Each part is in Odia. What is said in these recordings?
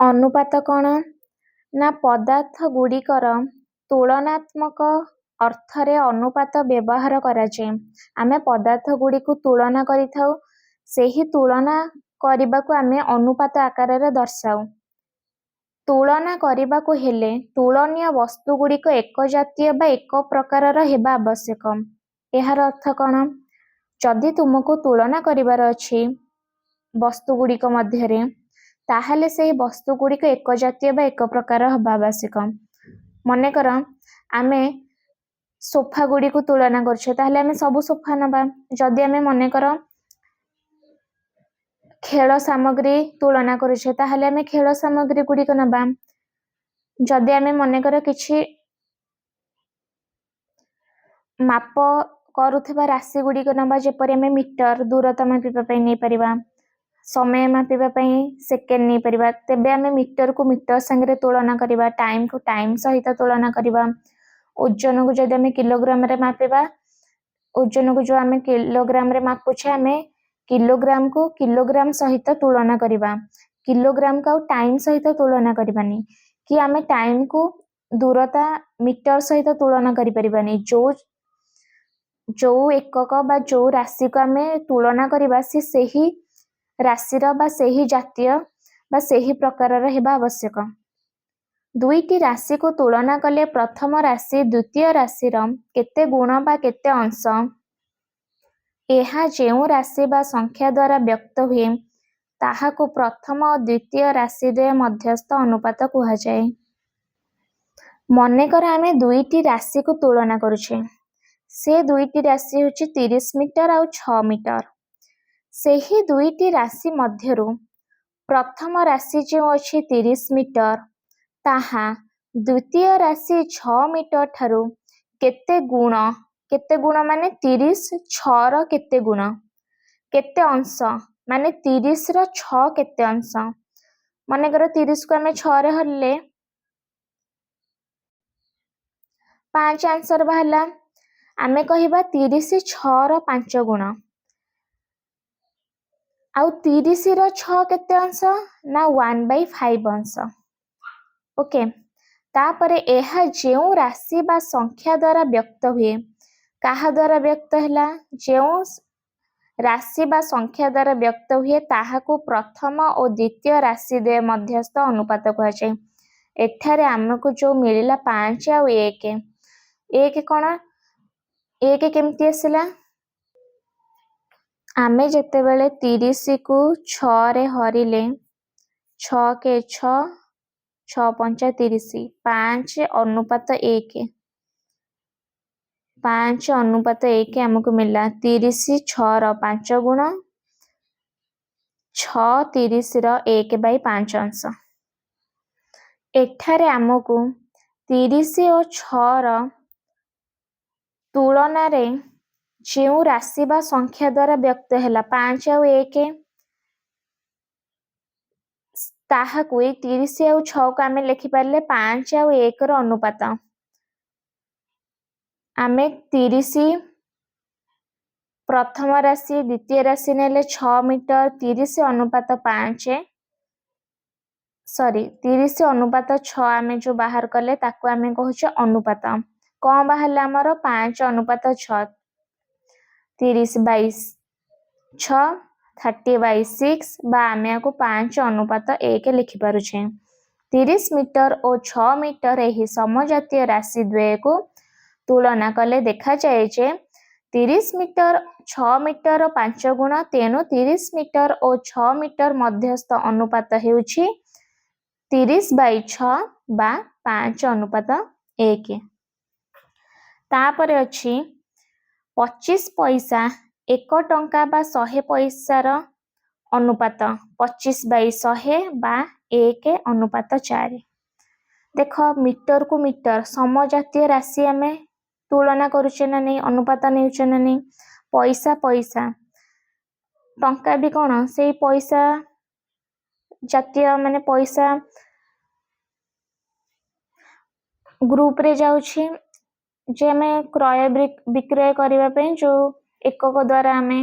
ଅନୁପାତ କ'ଣ ନା, ପଦାର୍ଥ ଗୁଡ଼ିକର ତୁଳନାତ୍ମକ ଅର୍ଥରେ ଅନୁପାତ ବ୍ୟବହାର କରାଯାଏ। ଆମେ ପଦାର୍ଥ ଗୁଡ଼ିକୁ ତୁଳନା କରିଥାଉ, ସେହି ତୁଳନା କରିବାକୁ ଆମେ ଅନୁପାତ ଆକାରରେ ଦର୍ଶାଉ। ତୁଳନା କରିବାକୁ ହେଲେ ତୁଳନୀୟ ବସ୍ତୁ ଗୁଡ଼ିକ ଏକ ଜାତୀୟ ବା ଏକ ପ୍ରକାରର ହେବା ଆବଶ୍ୟକ। ଏହାର ଅର୍ଥ କ'ଣ? ଯଦି ତୁମକୁ ତୁଳନା କରିବାର ଅଛି ବସ୍ତୁ ଗୁଡ଼ିକ ମଧ୍ୟରେ, ତାହେଲେ ସେହି ବସ୍ତୁ ଗୁଡ଼ିକ ଏକ ଜାତୀୟ ବା ଏକ ପ୍ରକାର ହେବା ଆବଶ୍ୟକ। ମନେକର ଆମେ ସୋଫା ଗୁଡ଼ିକୁ ତୁଳନା କରୁଛେ, ତାହେଲେ ଆମେ ସବୁ ସୋଫା ନେବା। ଯଦି ଆମେ ମନେକର ଖେଳ ସାମଗ୍ରୀ ତୁଳନା କରୁଛେ, ତାହେଲେ ଆମେ ଖେଳ ସାମଗ୍ରୀ ଗୁଡ଼ିକ ନେବା। ଯଦି ଆମେ ମନେକର କିଛି ମାପ କରୁଥିବା ରାଶି ଗୁଡ଼ିକ ନେବା, ଯେପରି ଆମେ ମିଟର ଦୂରତା ମାପିବା ପାଇଁ ନେଇପାରିବା, ସମୟ ମାପିବା ପାଇଁ ସେକେଣ୍ଡ ନେଇପାରିବା, ତେବେ ଆମେ ମିଟରକୁ ମିଟର ସାଙ୍ଗରେ ତୁଳନା କରିବା, ଟାଇମକୁ ଟାଇମ ସହିତ ତୁଳନା କରିବା। ଓଜନକୁ ଯଦି ଆମେ କିଲୋଗ୍ରାମରେ ମାପିବା, ଓଜନକୁ ଯେଉଁ ଆମେ କିଲୋଗ୍ରାମରେ ମାପୁଛେ, ଆମେ କିଲୋଗ୍ରାମକୁ କିଲୋଗ୍ରାମ ସହିତ ତୁଳନା କରିବା। କିଲୋଗ୍ରାମକୁ ଆଉ ଟାଇମ ସହିତ ତୁଳନା କରିବାନି, କି ଆମେ ଟାଇମକୁ ଦୂରତା ମିଟର ସହିତ ତୁଳନା କରିପାରିବାନି। ଯେଉଁ ଯେଉଁ ଏକକ ବା ଯେଉଁ ରାଶିକୁ ଆମେ ତୁଳନା କରିବା, ସେ ସେହି ରାଶିର ବା ସେହି ଜାତୀୟ ବା ସେହି ପ୍ରକାରର ହେବା ଆବଶ୍ୟକ। ଦୁଇଟି ରାଶିକୁ ତୁଳନା କଲେ ପ୍ରଥମ ରାଶି ଦ୍ୱିତୀୟ ରାଶିର କେତେ ଗୁଣ ବା କେତେ ଅଂଶ, ଏହା ଯେଉଁ ରାଶି ବା ସଂଖ୍ୟା ଦ୍ୱାରା ବ୍ୟକ୍ତ ହୁଏ, ତାହାକୁ ପ୍ରଥମ ଓ ଦ୍ୱିତୀୟ ରାଶି ଦ୍ୱୟ ମଧ୍ୟସ୍ଥ ଅନୁପାତ କୁହାଯାଏ। ମନେକର ଆମେ ଦୁଇଟି ରାଶିକୁ ତୁଳନା କରୁଛେ। ସେ ଦୁଇଟି ରାଶି ହେଉଛି 30 ମିଟର ଆଉ 6 ମିଟର। ସେହି ଦୁଇଟି ରାଶି ମଧ୍ୟରୁ ପ୍ରଥମ ରାଶି ଯେଉଁ ଅଛି 30 ମିଟର, ତାହା ଦ୍ୱିତୀୟ ରାଶି 6 ମିଟର ଠାରୁ କେତେ ଗୁଣ? କେତେ ଗୁଣ ମାନେ 30 6ର କେତେ ଗୁଣ? କେତେ ଅଂଶ ମାନେ 30ର 6 କେତେ ଅଂଶ? ମନେକର 30କୁ ଆମେ 6ରେ ହରିଲେ 5 ଆନ୍ସର ବାହାରିଲା। ଆମେ କହିବା 30 6ର 5 ଗୁଣ। ଆଉ 30ର 6 କେତେ ଅଂଶ ନା 1/5 ଅଂଶ। ଓକେ, ତାପରେ ଏହା ଯେଉଁ ରାଶି ବା ସଂଖ୍ୟା ଦ୍ୱାରା ବ୍ୟକ୍ତ ହୁଏ, କାହା ଦ୍ୱାରା ବ୍ୟକ୍ତ ହେଲା? ଯେଉଁ ରାଶି ବା ସଂଖ୍ୟା ଦ୍ୱାରା ବ୍ୟକ୍ତ ହୁଏ, ତାହାକୁ ପ୍ରଥମ ଓ ଦ୍ୱିତୀୟ ରାଶି ଦ୍ୱୟ ମଧ୍ୟସ୍ଥ ଅନୁପାତ କୁହାଯାଏ। ଏଠାରେ ଆମକୁ ଯେଉଁ ମିଳିଲା 5 ଆଉ 1, 1 କ'ଣ? 1 କେମିତି ଆସିଲା? ଆମେ ଯେତେବେଳେ 30କୁ 6ରେ ହରିଲେ, 6 କେ 6, 6 ପଞ୍ଚା 30, 5 ଅନୁପାତ 1, 5 ଅନୁପାତ 1 ଆମକୁ ମିଳିଲା। 30 6ର 5 ଗୁଣ, 6 30ର 1/5 ଅଂଶ। ଏଠାରେ ଆମକୁ 30 ଓ 6ର ତୁଳନାରେ ଯେଉଁ ରାଶି ବା ସଂଖ୍ୟା ଦ୍ୱାରା ବ୍ୟକ୍ତ ହେଲା 5 ଆଉ 1, ତାହାକୁ ଏଇ 30 ଆଉ 6କୁ ଆମେ ଲେଖିପାରିଲେ 5 ଆଉ 1ର ଅନୁପାତ। ଆମେ 30 ପ୍ରଥମ ରାଶି, ଦ୍ୱିତୀୟ ରାଶି ନେଲେ 6 ମିଟର, 30 ଅନୁପାତ 5, ସରି, 30 ଅନୁପାତ 6 ଆମେ ଯେଉଁ ବାହାର କଲେ, ତାକୁ ଆମେ କହୁଛେ ଅନୁପାତ। କ'ଣ ବାହାରିଲା ଆମର? 5 ଅନୁପାତ 6, 30 ବାଇ 6, 30/6, ବା ଆମେ ୟାକୁ 5 ଅନୁପାତ 1 ଲେଖିପାରୁଛେ। 30 ମିଟର ଓ 6 ମିଟର ଏହି ସମଜାତୀୟ ରାଶି ଦ୍ୱୟକୁ ତୁଳନା କଲେ ଦେଖାଯାଏ ଯେ 30 ମିଟର 6 ମିଟର 5 ଗୁଣ। ତେଣୁ 30 ମିଟର ଓ 6 ମିଟର ମଧ୍ୟସ୍ଥ ଅନୁପାତ ହେଉଛି 30/6 ବା 5 ଅନୁପାତ 1। ତାପରେ ଅଛି 25 ପଇସା 1 ଟଙ୍କା ବା 100 ପଇସାର ଅନୁପାତ 25/100 ବା 1 ଅନୁପାତ 4। ଦେଖ, ମିଟରକୁ ମିଟର ସମଜାତୀୟ ରାଶି ଆମେ ତୁଳନା କରୁଛେ ନା ନେଇ, ଅନୁପାତ ନେଉଛେ ନା ନେଇ? ପଇସା ପଇସା, ଟଙ୍କା ବି କ'ଣ ସେଇ ପଇସା ଜାତୀୟ, ମାନେ ପଇସା ଗ୍ରୁପରେ ଯାଉଛି, ଯେ ଆମେ କ୍ରୟ ବିକ୍ରୟ କରିବା ପାଇଁ ଯେଉଁ ଏକକ ଦ୍ୱାରା ଆମେ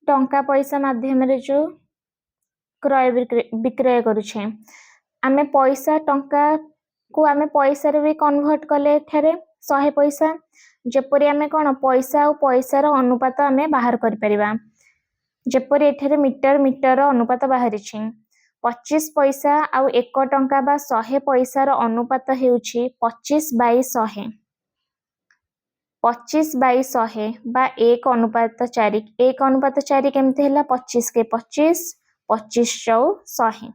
ଟଙ୍କା ପଇସା ମାଧ୍ୟମରେ ଯେଉଁ କ୍ରୟ ବିକ୍ରୟ କରୁଛେ। ଆମେ ପଇସା, ଟଙ୍କାକୁ ଆମେ ପଇସାରେ ବି କନଭର୍ଟ କଲେ ଏଠାରେ 100 ପଇସା। ଯେପରି ଆମେ କ'ଣ ପଇସା ଆଉ ପଇସାର ଅନୁପାତ ଆମେ ବାହାର କରିପାରିବା, ଯେପରି ଏଠାରେ ମିଟର ମିଟରର ଅନୁପାତ ବାହାରିଛି। 25 ପଇସା ଆଉ 1 ଟଙ୍କା ବା 100 ପଇସାର ଅନୁପାତ ହେଉଛି 25/100। 25/100 ବା 1:4। 1:4 କେମିତି ହେଲା? 25 କେ 25, 25 ଚଉ 100।